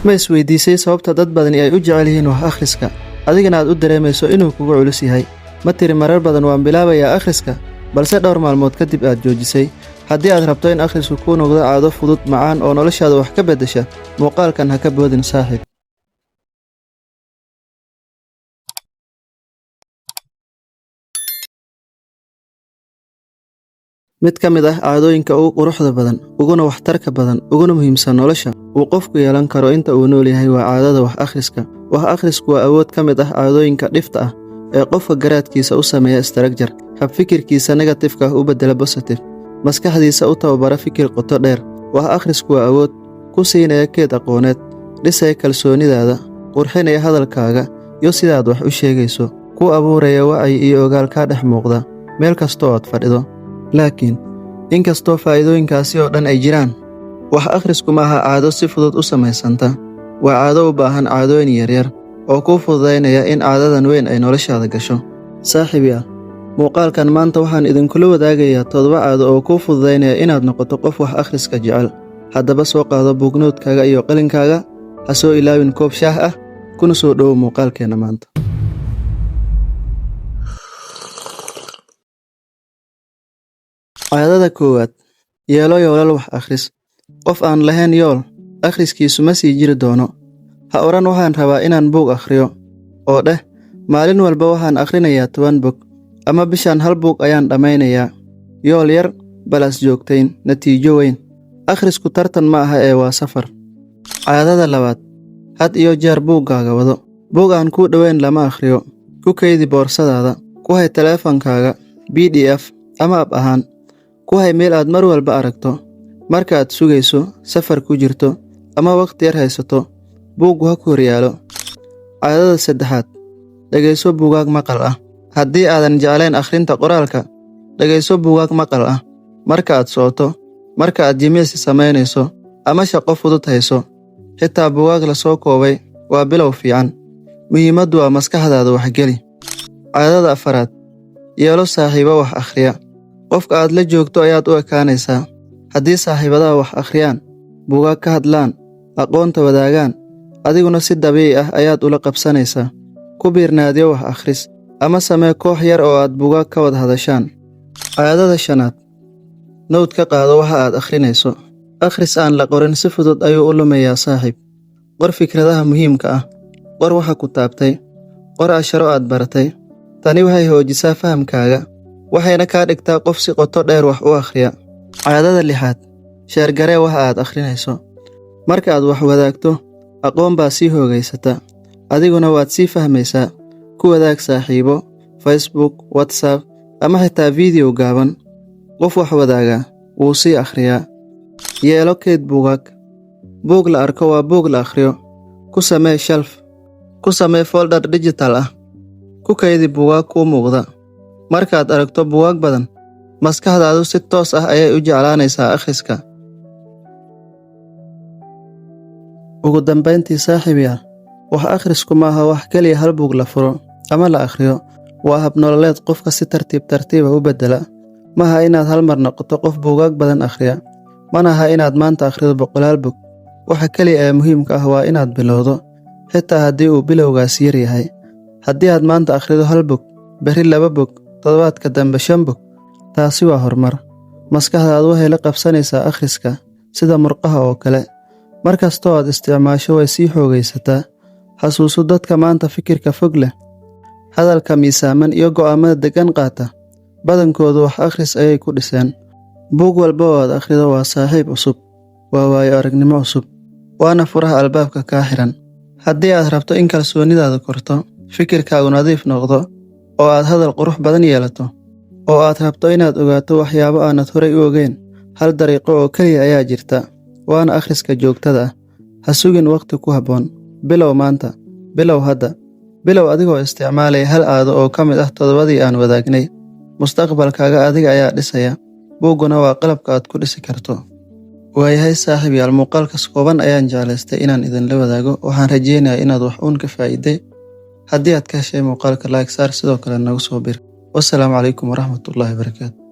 Ma isweydiisay sababta dad badani ay u jecel yihiin wax akhriska, adigana aad u dareemayso inuu kugu culus yahay? Ma tiri marar badan waan bilaabayaa akhriska, balse dhowr maalmood kadib aad joojisay? Haddii aad rabto in akhrisku kuu noqdo caado fudud, macaan oo noloshaada wax ka beddesha, muuqaalkan ha ka boodin, saaxiib. Mid ka mid ah caadooyinka ugu quruxda badan, uguna waxtarka badan, uguna muhiimsan nolosha uu qofku yeelan karo inta uu nool yahay waa caadada wax akhriska. Wax akhrisku waa awood ka mid ah caadooyinka dhifta ah ee qofka garaadkiisa u sameeya structure, habfikirkiisa negative-ka ah u beddela positive, maskaxdiisa u tababara fikir qoto dheer. Wax akhrisku waa awood ku siinaya keed aqooneed, dhisaya kalsoonidaada, qurxinaya hadalkaaga iyo sidaad wax u sheegayso, ku abuuraya wacyi iyo ogaal kaa dhex muuqda meel kasta oo aad fadhido. Laakiin inkastoo faa'iidooyinkaasi oo dhan ay jiraan, wax akhrisku ma aha caado si fudud u samaysanta. Waa caado u baahan caadooyin yaryar oo kuu fududaynaya in caadadan weyn ay noloshaada gasho. Saaxiibayaal, muuqaalkan maanta waxaan idinkula wadaagayaa 7 caado oo kuu fududaynaya inaad noqoto qof wax akhriska jecel. Haddaba soo qaado buugnoodkaaga iyo qalinkaaga, ha soo ilaawin koob shaah ah, kuna soo dhowow muuqaalkeenna maanta. Caadada koowaad: yeelo yoolal wax akhris. Qof aan lahayn yool, akhriskiisu ma sii jiri doono. Ha odhan waxaan rabaa inaan buug akhriyo, oo dheh maalin walba waxaan akhrinayaa 10 bog, ama bishaan hal buug ayaan dhammaynayaa. Yool yar balas joogtayn, natiijo weyn. Akhrisku tartan ma aha ee waa safar. Caadada labaad: had iyo jeer buuggaaga wado. Buug aan kuu dhoweyn lama akhriyo. Ku kaydi boorsadaada, ku hay taleefankaaga PDF ama app ahaan. Ku hay meel aad mar walba aragto. Marka aad sugayso, safar ku jirto, ama waqti yar haysato, buuggu ha ku horyaalo. Caadada saddexaad: dhegayso buugaag maqal ah. Haddii aadan jeclayn akhrinta qoraalka, dhegayso buugaag maqal ah. Marka aad socoto, marka aad jimicsi samaynayso, ama shaqo fudud hayso, xitaa buugaag la soo koobay waa bilow fiican. Muhiimaddu waa maskaxdaada waxgeli. Caadada afaraad: yeelo saaxiibo wax akhriya. Qofka aad la joogto ayaad u ekaanaysaa. Haddii saaxiibadaha wax akhriyaan, buugaag ka hadlaan, aqoonta wadaagaan, adiguna si dabiici ah ayaad ula qabsanaysaa. Ku biir naadiyo wax akhris, ama samee koox yar oo aad buugaag ka wada hadashaan. Caadada shanaad: note ka qaado waxa aad akhrinayso. Akhris aan la qorin si fudud ayuu u lumayaa, saaxiib. Qor fikradaha muhiimka ah, qor waxa ku taabtay, qor casharo aad baratay. Tani waxay xoojisaa fahamkaaga, waxayna kaa dhigtaa qof si qoto dheer wax u akhriya. Caadada lixaad: share garee waxa aad akhrinayso. Marka aad wax wadaagto, aqoon baa sii hoogaysata, adiguna waad sii fahmaysaa. Ku wadaag saaxiibo, Facebook, WhatsApp, ama xitaa video gaaban. Qof wax wadaaga wuu sii akhriyaa. Yeelo keyd buugaag. Buug la arko waa buug la akhriyo. Ku samee shelf, ku samee folder digital ah, ku kaydi buugaag kuu muuqda. Markaad aragto buugaag badan, maskaxdaadu si toos ah ayay u jeclaanaysaa akhriska. Ugu dambayntii, saaxiibayaal, wax akhrisku ma aha wax keliya hal buug la furo ama la akhriyo. Waa hab nololeed qofka si tartiib tartiib ah u beddela. Ma aha inaad hal mar noqoto qof buugaag badan akhriya, mana aha inaad maanta akhrido boqolaal bog. Waxa keliya ee muhiimka ah waa inaad bilowdo, xitaa haddii uu bilowgaasi yar yahay. Haddii aad maanta akhrido hal bog, berri 2 bog, toddobaadka dambe 5 bog, taasi waa horumar. Maskaxdaadu waxay la qabsanaysaa akhriska sida murqaha oo kale. Mar kastoo aad isticmaasho, way sii xoogaysataa. Xasuuso dadka maanta fikirka fog leh, hadalka miisaaman iyo go'aamada deggan qaata, badankoodu wax akhris ayay ku dhiseen. Buug walba oo aad akhrido waa saaxiib cusub, waa waayo aragnimo cusub, waana furaha albaabka kaa xiran. Haddii aad rabto in kalsoonidaadu korto, fikirkaagu nadiif noqdo, oo aad hadal qurux badan yeelato, oo aad rabto inaad ogaato waxyaabo aanad horay u ogeyn, hal dariiqo oo keliya ayaa jirta, waana akhriska joogtada ah. Ha sugin waqti ku habboon. Bilow maanta, bilow hadda. Bilow adigoo isticmaalaya hal caado oo ka mid ah 7dii aan wadaagnay. Mustaqbalkaaga adiga ayaa dhisaya, buugguna waa qalabka aad ku dhisi karto. Waayahay saaxiibayaal, muuqaalkaas kooban ayaan jeclaystay inaan idinla wadaago. Waxaan rajeynayaa inaad wax uun ka faa'iiday. Haddii aad ka heshay muuqaalka, like saar, sidoo kale nagu soo bir. Wassalaamu calaykum waraxmatullaahi wabarakaatu.